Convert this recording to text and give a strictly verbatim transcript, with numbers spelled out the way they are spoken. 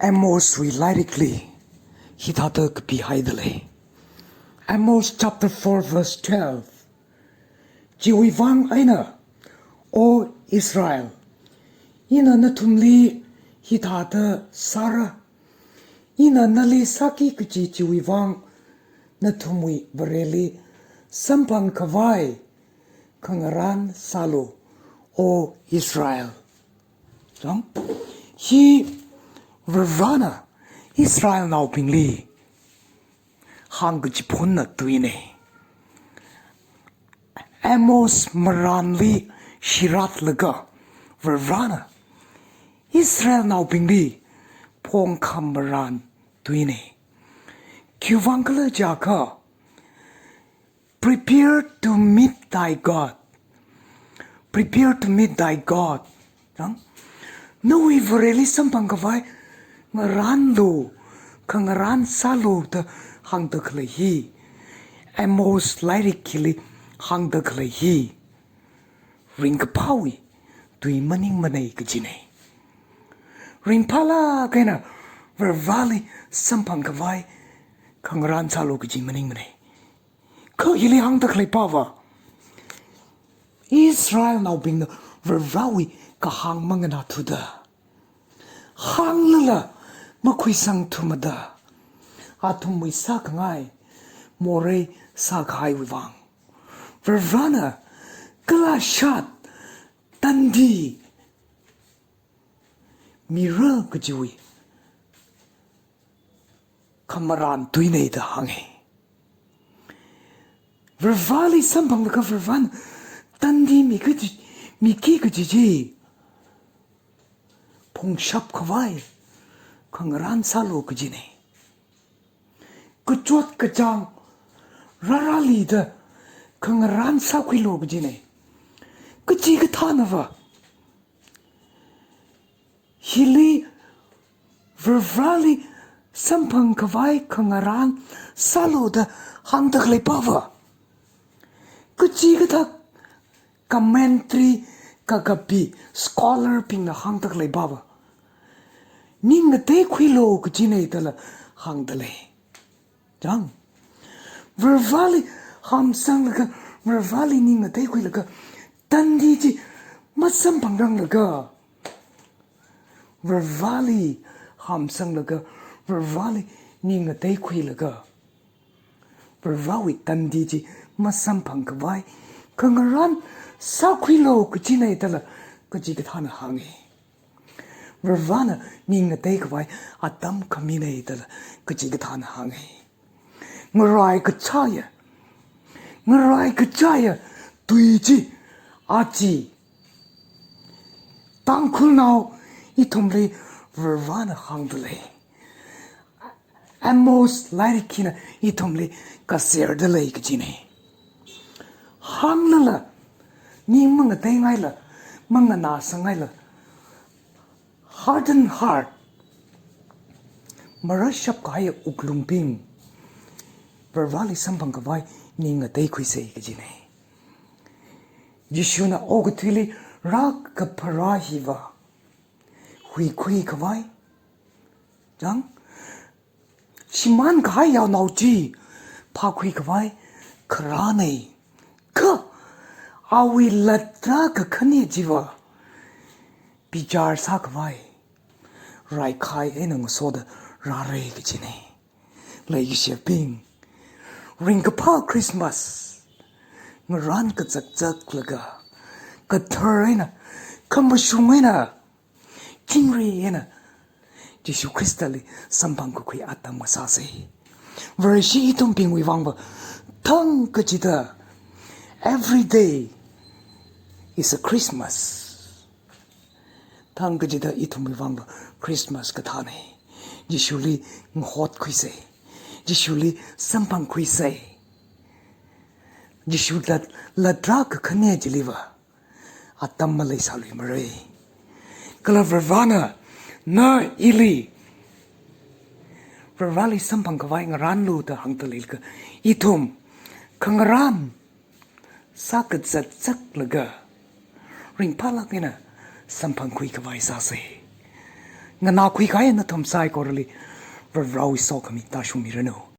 Amoswui lairikli hithāda kapihaida lei. Amos chapter four verse twelve. Chiwui vang eina, O Israel, ina nathumli hithāda sāra. Ina nali sāki kaji chiwui vang, nathumwui Vareli samphang khavai khangarān sālu, O Israel. Chang, hi Varivarana Israelnaobingli hāngkachiphunna tuina. Amos marānli shiratlaga Varivarana Israelnaobingli phongkham marān tuina. Khiwui vang khala jiakha, "Prepare to meet thy God. Prepare to meet thy God." Chang, nawui Vareli samphang khavai ngarānlu, khangarān sālu da hāngda khalei hi, Amos lairik hili hāngda khalei hi ringkaphāwui tui maningmana kajina. Ringphālāk eina Varivarali samphang khavai khangarān sālu kaji maningmana. Kha hili hāngda khaleipava, Israelnaobingna Varivarawui kahāng manganāthuda, hānglala makhuisangthumada, athumwui sākhangai morei sākahaiwui vang, Varivarana kalashat tandi mira kajiwui khamarān tuina da hānga. Varivarali samphanglaga Varivarana tandi miki kaji, miki kaji chi phungshap khavai khangarān sālu kajina. Kachot kachāng rārāli da khangarān sākhuilu kajina. Kachikathānava hili Varivarali samphang khavai khangarān sālu da hāngda khaleipava, kachikathā commentary kakapi scholar bingna hāngda khaleipava, ning ngateikhuilu kajina dala hāngda lei. Chang, Varivarali hamsanglaga, Varivarali ning ngateikhuilaga, tandi chi masamphangranglaga, Varivarali hamsanglaga, Varivarali ning ngateikhuilaga, Varivarawui tandi chi masamphang khavai khangarān sākhuilu kajina dala kachikathāna hānga. Varivarana ning ngatei khavai atam khamina dala kachikathāna hānga. Ngarai kachāya, ngarai kachāya tui chi, achi Tangkhulnao ithumli Varivarana hāngda lei. Amos lairik hina ithumli kaserda lei kajina. Hānglala, ning mangateingaila, manganāsangngaila, hardened heart, marashap kahai wuklungbing, Varivarali samphang khavai ning ngateikhuisa kajina. Jishuna okathuili rākapharā hiva huikhui khavai, chang, shimān kahai yaonao chi phākhui khavai kharāna. Kha awui latrā kakhane chiva bichar sākhavai raikhai eina ngasoda rāra kajina. Leikashibing, ringkaphā Christmas ngarān kazakzaklaga, kathar eina, khamashung eina, chingri eina Jishu Khristali samphang kakhui atam ngasāsa. Vareshi ithumbingwui vangva thangkachida, every day is a Christmas. Thangkachida ithumwui vangva Christmas kathāna. Jishuli ngahotkhuisa, Jishuli samphangkhuisa. Jishu lat, latrā kakhane chiliva atam maleisāluimara. Kala Varivarana na ili Varivarali samphang khavai ngarānlu da hāngda leilaga, ithum khangarān sākazakzaklaga, ringphālāk eina samphangkhui khavai sāsa. nganākhui kahai nathum saikorali Proho sokhami tāshungmiranu.